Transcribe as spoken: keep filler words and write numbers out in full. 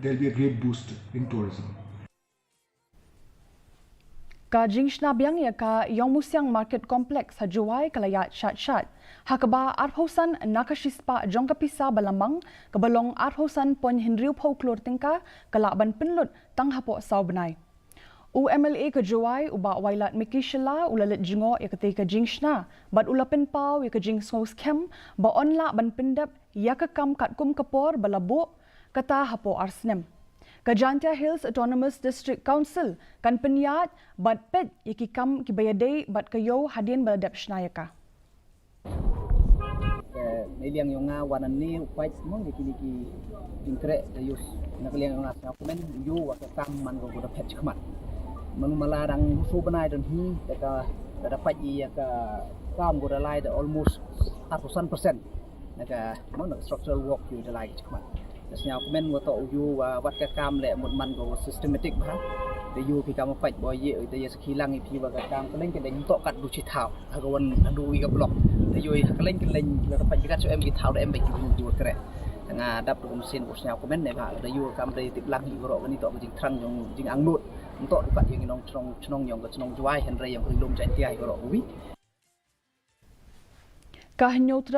There'll be a great boost in tourism. Ka jingshna biang ïa ka Ïongmusiang Market Complex ha Jowai ka la ïaid shat shat, ha kaba arphew san na ka shispah jong ka pisa ba la mang, kaba long arphew san point hynriewphew klur tyngka, ka lah ban pynlut tang hapoh saw bnai. U M L A ka Jowai, u Bah Wailadmiki Shylla, u la leit jngoh ïa katei ka jingshna bad u la pynpaw ïa ka jingsngew skhem ba yn lah ban pyndep ïa ka kam katkum ka por ba la buh, kata hapoh ar snem. Ka Jaintia Hills Autonomous District Council kan pynïaid bad peit ïa ki kam kiba ïadei bad ka ïew hadien ba la dep shna ïa ka. Te na liang jong nga wan hangne u peit mo ïa kine ki jingtrei te ïoh, na ka liang jong nga sngewkmen ïoh wa ka kam man ko da peit khmat. Man mala dang shu bnai don hi te ka da peit ïa ka kam ko da lai da almost arphew san percent. Na ka mo na structural work ïoh da lai khmat. Te sngewkmen wa to ïoh wa wat ka kam le mut man ko systematic bha. Te ïoh ki kam peit bo ïa te ïa sakhi lang ïa phi wa ka kam ka leng ka deng to kat du chi thaw. Ha ka wan ha du wi ka block. Te ïoh ha ka leng ka leng la ta peit ka chu em ki thaw da em ba ki du du kre. Te nga dap du machine ko sngewkmen ne bha. Te ïoh kam dei tip lang hi ro ka ni to ka jingthrang jong jingangnud. Nto du kat ïa ngi nongchnong chnong jong ka chnong Jowai hynrei jong ka ri lum Jaintia hi ro wi. Ka Hynñiewtrep